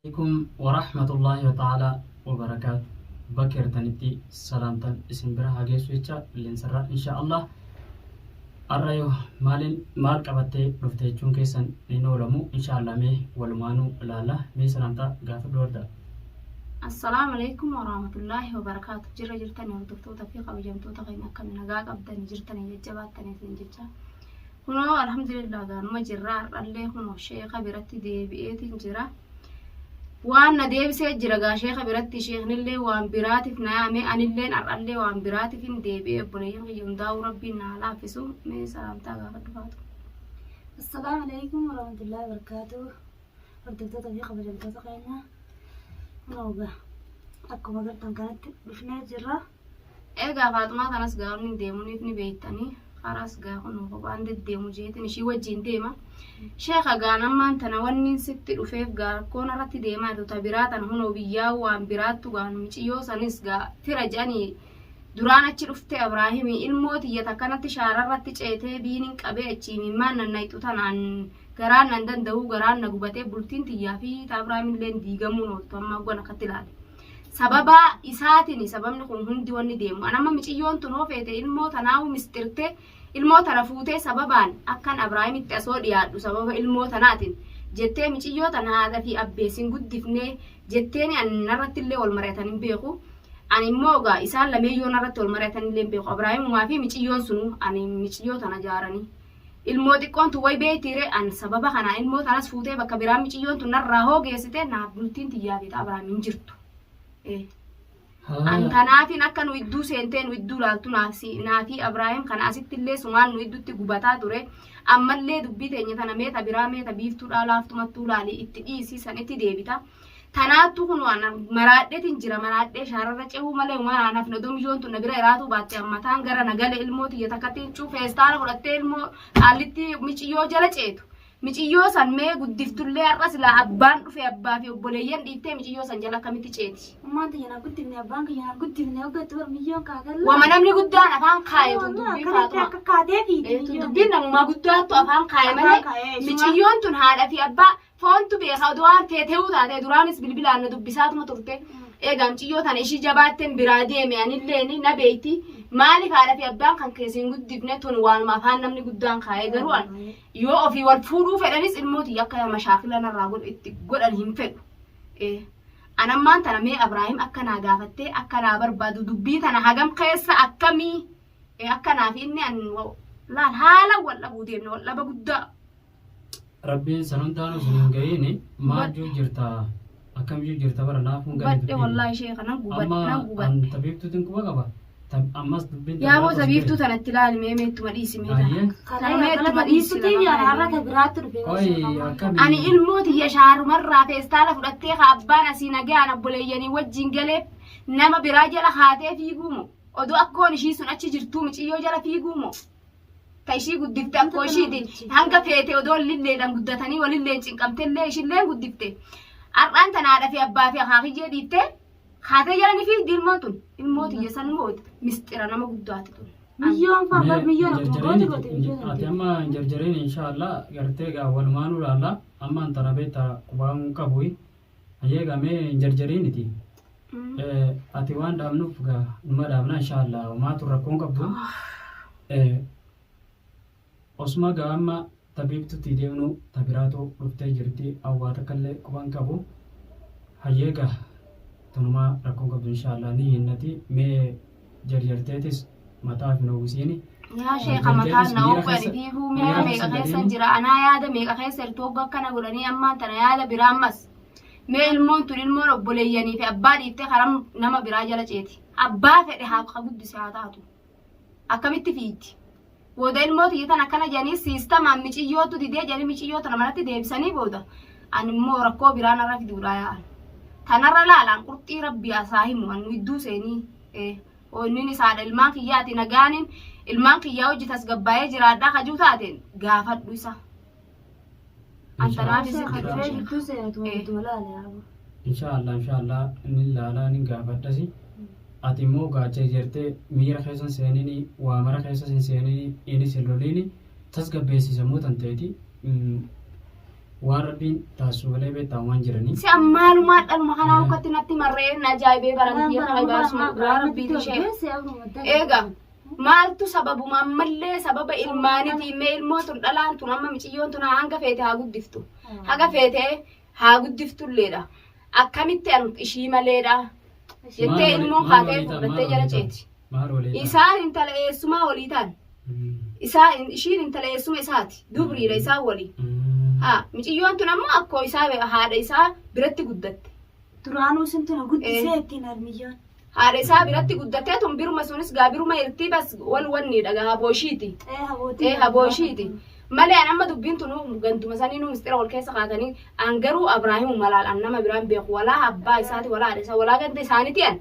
Aleykum warahmatullahi ta'ala wabarakaatu. Bakka jirtanitti salaamtan isin bira haa geessu jecha qilleensarraa insha Allah. Har'a yoo maaliin maal qabattee dhufte jechuun keessan hin oolamu insha Allah mee walumaanuu ilaalla. Mee salaamtaa gaafadhu warda. Assalaamu alaikum warahmatullaahi wabarakaatu. Jirra jirtanii hordoftoota fi kabajamtoota keenya akkami nagaa qabdanii jirtanii jajjabaattanii isin jecha. Kunoo alhamdulillah gaanuma jirra har'allee kunoo sheeka biratti deebi'eetiin jira. Waan na deebisee jira gaa sheeka biratti sheeknillee waan biraatiif na yaame anilleen har'allee waan biraatiif hin deebi'ee obboleeyyan kiyya hundaa'uu rabbiin na haa laaffisu mee salaamtaa gaafadhu faatu. Assalaamu alaikum warahmatullahi wabarakatuh. Hordoftoota fi kabajamtoota keenya. Kunoo egaa akkuma agartan kanatti dhufnee jirra. Egaa Faaxumaa tanas gaa wanni deemuniif ni beektanii karaas gaa kun kophaan deddeemu jeetin ishii wajjiin deema. Sheekha gaan ammaan tana wanni sitti dhufeef gaa rakkoon irratti deemaa jirtu ta biraa tana hunoo biyyaa waan biraattu gaan miciyyoo sanis gaa fira jedhanii duraan achi dhufte Abraahimii ilmoo tiyya takkanatti shaararratti ceetee biinin qabee achii mimmaan nannayxu tanaan garaan nan danda'uu garaan na gubatee bultiin tiyyaa fi ta Abrahaamilleen diigamuun ooltu amma hoggan akkatti ilaale. Sababa isaatini sababni kun hundi wanni deemu. An amma miciyyoon tun hoo feete ilmoo tanaa'uu misxirte ilmoo tana fuutee sababaan akkan Abrahaamitti asoo dhiyaadhu sababa ilmoo tanaatiin jettee miciyyoo tana haadha fi abbee sin guddifnee jetteeni an narratti illee wal mari'atan hin beeku. Ani immoo egaa isaan lameen yoo narratti wal mari'atan illee hin beeku. Abrahaamumaa fi miciyyoon sunuu ani miciyyoo tana jaaranii. Ilmoo xiqqoon tun way beektii ree an sababa kanaan ilmoo tanas fuutee bakka biraa miciyyoon tun narraa hoo geessite naaf bultiin tiyyaa fi ta Abrahaam hin jirtu. Eh. An tanaafin akka nu idduu seentee nu idduu laaltu naaf si naafii Abrahaam kana asitti illee sumaan nu iddutti gubataa ture. Ammallee dubbii teenya tana meeta biraa meeta biiftuudhaa laaftumattuu laalii itti dhiisii san itti deebita. Tanaattu kun waan maraadheetiin jira maraadhee shaararra cehuu malee waan aan hafne odoo miyyoon tun na bira iraatuu baatte ammataan gara na gale ilmoo tiyya takkatti cuu feestaala fudhattee ilmoo qaallitti miciyyoo jala ceetu. Miciyyoo san mee guddiftullee har'a silaa abbaan dhufe abbaa fi obboleeyyan dhiiftee miciyyoo san jala akkamitti ceeti. Ummaan tiyya na guddifne abbaan kiyya na guddifne hoggattu bar miyyoon kaakalla. Wama namni guddaan afaan kaaye tun dubbii Akkanatti Faaxumaa. akka kaatee fiiti Tun miyyoon. dubbiin namumaa guddaattu afaan kaaye Afaan malee kaayee isuma. miciyyoon tun haadha fi abbaa Foontu beeka odoo waan feetehuu taate duraanis bilbilaan na dubbisaatuma turte. Egaa muciyyoo tana ishii jabaatteen biraa deeme anilleen na beeyti. Maaliif haadha fi abbaan kan keessi hin guddifne tun waanuma afaan namni guddaan kaa'ee garuu an yoo ofii wal fuudhuu fedhanis ilmoo tiyya akka mashaakila narraa godhu itti godhan hin fedhu. Eh, An ammaan tana mee Abraahim akka naa gaafattee akka naa barbaadu dubbii tana hagam keessa akkamii eh, akka naa fi inni an laal haala wal dhabuu deemne wal dhaba guddaa. Rabbiin san hundaanuu isin hin gahiini maal juu jirta akkam juu jirta bara naaf hin galle Gubadhe dubbiin. wallaahi sheekha nan gubadhe Amma nan an gubadhe. tabiibtuutiin quba qaba. Ammas dubbiin Yaa boo tabiiraatu as tabiiftuu gahe. tana itti laali mee mee ittuma dhiisi mee tana. Ayyee. Tana mee Kalee ittuma dhiisi biiftuutiin lama yaala har'a kana. ta biraatti dhufe bar Qoy sheekha waan akkami Ani ilmoo tiyya shaarumarraa feestaala fudhattee ka abbaan asii nagayaan obboleeyyanii wajjin galeef nama biraa jala haatee fiiguu moo odoo akkoon ishii sun achi jirtuu miciyyoo jala fiiguu moo ta ishii guddifte akkoo ishiiti hanga feete odoo lilleedhaan guddatanii walilleen cinqamtellee ishilleen guddifte har'aan tana haadha fi abbaa fi akaakiyyee dhiifte haatee jala ni fiigdi ilmoon tun ilmoo tiyya san moo misxira nama guddaati tun. Miyyoon faa bar miyyoon akkuma goote goote miyyoon Ati amma hin jarjariin inshaallah gartee gaa walumaanuu laalla amma antana beekta qubaan qabu Hayyee gaa mee hin jarjariiniti. Ati waan dhaabnuuf gaa numa dhaabna inshaallah homaatu rakkoon qabdu. Osuma gaa amma tabiibtutti deemnu tabiraatu dhuftee jirti awwaa takkallee quban qabu. Hayyee gaa tanumaa rakkoon qabdu inshaallah ni hinnati mee jarjarteetis mataa hin hawwisiini. Yaa sheeka mataan na Miira oofani keessa- fiifuu miira miira meeqa keessa keessan galiini. jira anaa yaada meeqa keessa jirtu hogga akkana godhanii ammaan tana yaada biraa ammas mee ilmoon tun ilmoon obboleeyyanii fi abbaa dhiiftee karaa nama biraa jala ceeti abbaa fedhe haa ka guddise haa taatu akkamitti fiigdi booda ilmoo tiyya tan akkana jedhanii siistamaan miciyyootu didee jedhanii miciyyoo tana manatti deebisanii booda ani immoo rakkoo biraa narra fiduudhaa yaa'an tanarra laalaan qurxii rabbii asaa himu annu idduu seenii eh. Inninis haadha ilmaan kiyyaati nagaanin ilmaan kiyyaa hojii tasgabbaa'ee jiraadhaa kajuu taateen gaafadhu isa. An tanaaf isitti Sheekha dhufe dhufee sheekha. gidduu seenatu ittuma laale yaaboo. Inshaallah inshaallah nin laalaa nin gaafadhasi. Ati immoo gaacha jertee miira keessa hin seenini waa mara keessa hin seenini inis hin loliini tasgabbeessi sammuu tanteeti. Waan Rabbiin taasisu malee beektaa waan jiranii. Si ammaalumaa dhaluma kanaa ukkatti natti marree na ajaa'ibee baran kiyya kana baasuma dhugaa Rabbiiti ishee. Eega maaltu sababuma ammallee sababa ilmaanitiin mee ilmoo tun dhalaan tun amma miciyyoon tun hanga feete haa guddiftu. Haga feete haa guddiftulleedha. Akkamitti an ishii maleedha jettee ilmoon kaatee fudhattee jala ceeti. Maal walii ta'an? Isaan intala eessumaa walii ta'an. Isaa ishiin intala eessuma isaati. Dubriidha isaan walii. Haa miciyyoon tun ammoo akkoo isaa haadha isaa biratti guddatte. Duraanuu isintu na guddisee ittiin harmiyyoon. Haadha isaa biratti guddattee tun biruma sunis gaa biruma hirtii bas wal wanni dhagaa haboo ishiiti. Ee habootii. Ee haboo ishiiti. Malee an amma dubbiin tunu ganduma sanii nu mistira wal keessa kaatanii an garuu Abraahimu malaal an nama biraan beeku walaa abbaa isaati walaa haadha isaa walaa ganda isaaniiti an.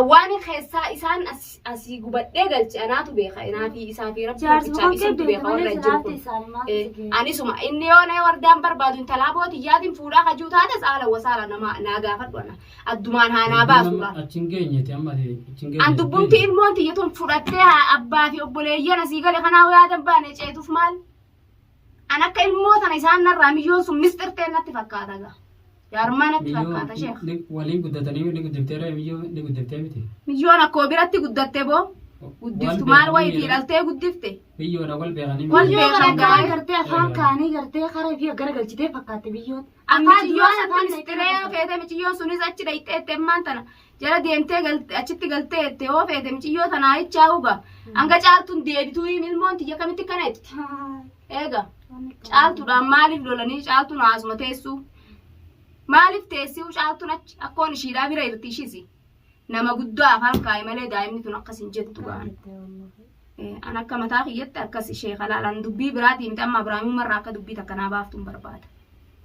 Waan keessaa isaan asii gubadhee galche anaatu beeka inaa fi isaa fi rabbi Jaarsi tokkichaa fi kun isintu kee beeka warra malee jiru silaafti kun. isaanii maaltu si ga'e? Anisuma inni yoo na wardaan barbaadu intalaa bootiyyaatiin fuudhaa kajuu taates haala wasaala nama naa gaafadhu ana addumaan haa naa baasu laal. Achi hin geenyeeti amma ati achi hin geenyeeti. An dubbumti ilmoon tiyya tun fudhattee haa abbaa fi obboleeyyan asii gale kanaa yaadan baane ceetuuf maal? An akka ilmoo tana isaan narraa miyyoon sun misxirtee natti fakkaata gaa. Jaarmaa natti fakkaata sheekh. Waliin guddatanii ni guddifteera miyyoo ni guddiftee miti. Miyyoon akkoo biratti guddatte boo. Guddiftu maal wayitii dhaltee guddifte. Biyyoodha wal beekanii. Wal Biyyoo beekan kana gaa'e. gartee afaan kaanii gartee karaa fi garagalchitee fakkaatti biyyoon. Miciyyoon sun misxiree yoo feete miciyyoon sunis achi dhayxee itti ammaan tana jala deemtee achitti galtee itti yoo feete miciyyoo tanaa jechaa huba. Hanga caaltuun deebituu ilmoon tiyya kamitti kana itti. Eega caaltuudhaan maaliif lolanii caaltuun haasuma teessuu? Maaliif teessuu caaltuun achi akkoon ishiidhaa bira jirti ishiisi. Nama guddaa afaan kaa'e malee daa'imni tun akkas hin jettu ga'an. An akka mataa kiyyatti akkas ishee kalaalan dubbii biraatii miti amma Abiraamummaa irraa akka dubbii takka naa baaftuun barbaada.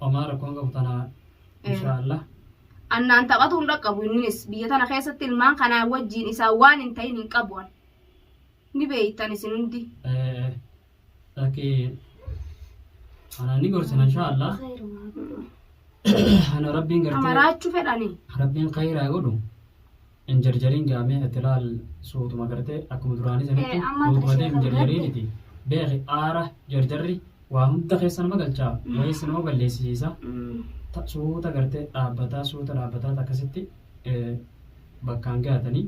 Omaa rakkoon qabu tana inshaallah. Annaan taphatu hin dhaqqabu innis biyya tana keessatti ilmaan kanaa wajjiin isaan waan hin ta'in hin qabu an. Ni beeytan isin hundi. Lakki ana ni gorsina inshaallah. Ana rabbiin gartee Amaraachuu fedhanii. rabbiin khayraa godhu hin jarjariin gaamee itti laal suutuma gartee akkuma duraanii sanitti Amma suutuma deem hin ishee jarjariiniti. Beeki aara jarjarri waa hunda keessa nama galchaa wayiis nama balleessisiisa. Suuta gartee dhaabbataa suuta dhaabbataa akkasitti bakkaan gahatanii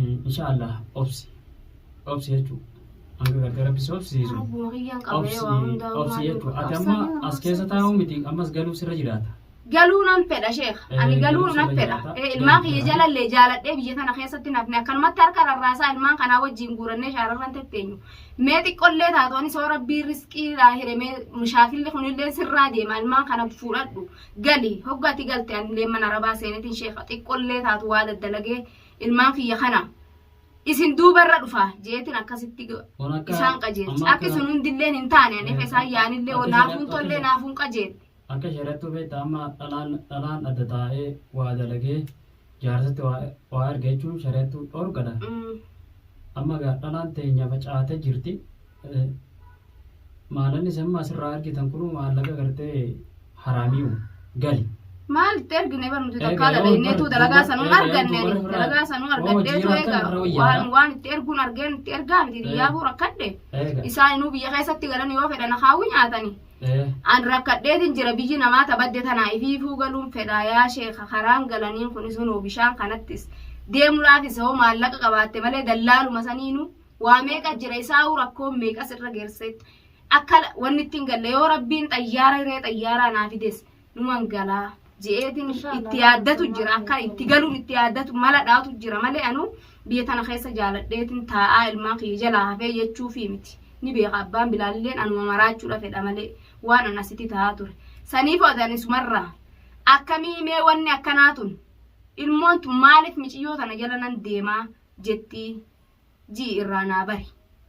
inshaallah obsi obsi jechuu hanga gartee rabbi si obsiisu Rabbuma kiyyaan qabee obsi waa hundaa obsi maal jechuu ati Obsanii amma waan as keessa obsanii. taa'uu miti ammas galuu sirra jiraata. Galuu nan fedha sheekh. Ani galuu Galuu nan sirra fedha. jiraata. Ilmaan Galuu kiyya fedha. jalallee jaaladhee biyya tana keessatti nafne akkanumatti harka rarraasaa ilmaan kanaa wajjin guurannee shaararran tetteenyu. Mee xiqqollee taatu ani soo rabbii risqiidhaa hire mee mushaakilli kunillee sirraa deema ilmaan kana fuudhadhu gali hogga ati galte anillee mana arabaa seenetiin sheekha xiqqollee taatu waa daddalagee ilmaan kiyya kana isin duubarra dhufa jeetin akkasitti Waan akka isaan qajeelche. amma Akka isin hundilleen hin taane ani isaan yaanillee Akka naafuun shari'aatti- tollee naafuun qajeelte. Akka shari'aatti beektaa amma dhalaan dhalaan adda taa'ee waa dalagee jaarsatti waa waa erga jechuun shari'aatti dhorgadha. Amma gaa dhalaan teenya facaatee jirti. Maalanni isin amma asirraa argitan kun maallaqa gartee haraamiiwu gali. Maal itti ergine bar nuti Eega takkaa yoo dalagneetu bar dalagaa sanuu eega yoo arganne dubar irraa dalagaa sanuu yoo argadheetu hojii eega jiraatan irra waan wayyaadha. waan itti erguun argeen itti ergaa miti xiyyaafuu rakkadhe Eega. isaan inuu biyya keessatti galan yoo fedhan akaawwi nyaatani an rakkadheetin jira biyyi namaa tabadde tanaa ifiifuu galuun fedhaa yaa sheeka karaan galaniin kun isunuu bishaan kanattis deemuudhaafis hoo maallaqa qabaatte malee dallaaluma saniinu waa meeqa jira isaa'uu rakkoon meeqas irra geessetti akka wanni ittiin galle yoo rabbiin xayyaara hiree xayyaaraa naa fides numan galaa je'eetiin Inshallah. itti yaaddatu jira akka itti galuun itti yaaddatu mala dhaatu jira malee anu biyya tana keessa jaaladheetiin taa'aa ilmaan kiyya jalaa hafee jechuufii miti ni beeka abbaan bilaalilleen anuma maraachuudha fedha malee waan an asitti taa'aa ture saniif odan isumarraa akkamii mee wanni akkanaa tun ilmoon tun maaliif miciyyoo tana jala nan deemaa jettii jii irraa naa bari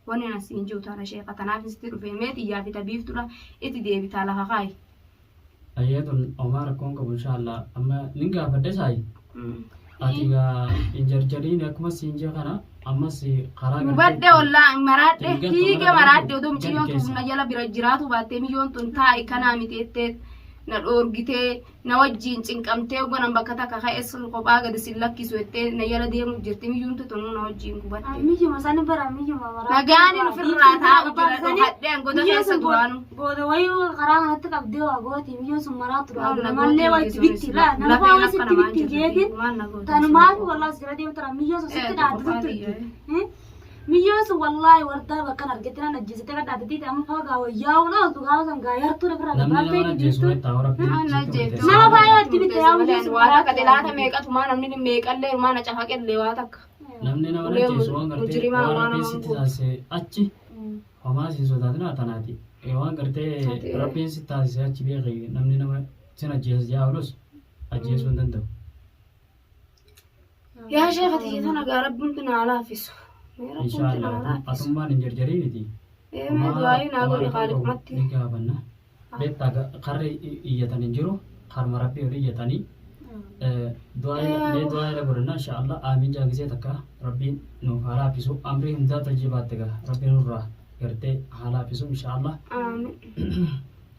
wanni an siin jiru tana sheeka tanaaf sitti dhufe mee xiyyaa fi tabiiftudha itti deebitaa lafa kaayi. Ayyee tun homaa rakkoon qabu inshaallah amma nin gaafadhe saayi. Ati gaa hin jarjariin akkuma siin jee kana ammas karaa Hubadhe ollaa maraadhe Ittiin galtu hiige mana maraadhe galtu odoo miciyyoon gadi tun na jala bira jiraatu baattee miciyyoon tun taa'i kanaa miti jettee Na dhoorgitee na wajjiin cinqamtee hoogganan bakka takka ka'es kophaa gadi sin lakkisu jettee na jala deemu jirti miyyuun tutunuu na wajjiin gubatte. Miyyuma sani bara miyyuma maraa. Nagaan ofirraa taa'u jira dhokadheen goda keessa duraanu. Booda wayii karaa kanatti qabdee waa gooti miyyoon sun maraa tura. Maal na Mallee gooti waa itti bitti laa nama Lafeen waa akka sitti namaan bitti jirti. jeetiin. Maal na gooti? Tanumaaf wallaa as jala deemtara miyyoon sun sitti Eh, dhaaddu qophaa turte. biyya, Miyyoon sun wallaahi wardaa bakkan argite nan ajjeesite kan dhaabbate amma faa gaa wayyaa'uun ooltu gaafa san gaa yartuu irraa Namni gabaabdee nama ajjeesu jirtu. beektaa rabbiin Maal na sitti ajjeeftu? murteessa. Nama baay'ee itti bitte yaa miyyoon sun Waa takka maraa xilaata meeqatu maa namni meeqallee maa na cafaqellee waa takka. Namni nama Ulee ajjeesu waan gartee mujrimaa waan waan rabbiin namaan sitti gootu. taasise achi homaa siin sodaatina tanaati. Waan gartee Ati- rabbiin sitti taasise achi beeki namni nama sin ajjeesa jaa oolus ajjeesuu hin danda'u. Yaa sheekha tiyya tana gaa rabbiin naa laaffisu. Mee rabbiin naa Inshaallah laaffisu. atummaan hin jarjariiniti. Ee mee du'aayii naa godhi qaaliqumatti. Ni gaafanna. Beektaa karri iyyatan hin jiru karma rabbii oli iyyatanii du'aa ila godhanna inshaallah aamiin jaagisee takka rabbiin nuuf haa laaffisu amrii hundaa tajjibaatte gaa rabbiin nurraa gartee haa laaffisu inshaallah. Aamin.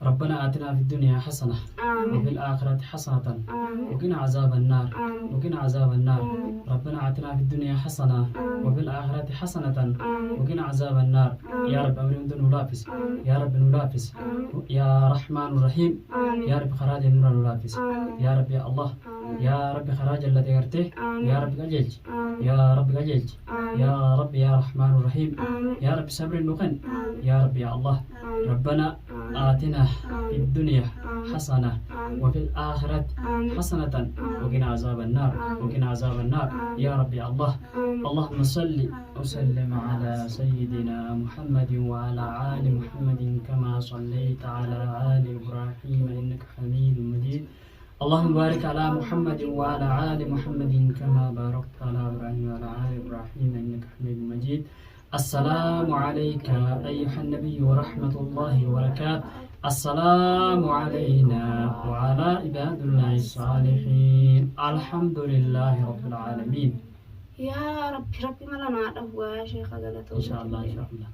ربنا آتنا في الدنيا حسنة آمين. وفي الآخرة حسنة آمين. وقنا عذاب النار آمين. وقنا عذاب النار آمين. ربنا آتنا في الدنيا حسنة آمين. وفي الآخرة حسنة آمين. وقنا عذاب النار آمين. يا رب أمري نلافس آمين. يا رب نلافس آمين. يا رحمن الرحيم آمين. يا رب خراج النور نلافس آمين. يا رب يا الله آمين. يا رب خراج الذي قرته آمين. يا رب أجلج آمين. يا رب أجلج آمين. يا رب يا رحمن الرحيم آمين. يا رب صبر نقن آمين. يا رب يا الله آمين. ربنا آتنا في الدنيا حسنة آمين. وفي الآخرة آمين. حسنة وقنا عذاب النار وقنا عذاب النار يا رب يا الله آمين. اللهم صل وسلم على سيدنا محمد وعلى آل محمد كما صليت على آل إبراهيم إنك حميد مجيد اللهم بارك على محمد وعلى آل محمد كما باركت على إبراهيم وعلى آل إبراهيم إنك حميد مجيد السلام عليك أيها النبي ورحمة الله وبركاته السلام علينا وعلى عباد الله الصالحين الحمد لله رب العالمين Yaa rabbi rabbi mala naa dhabu yaa sheekha galatoo. إن شاء الله إن شاء الله.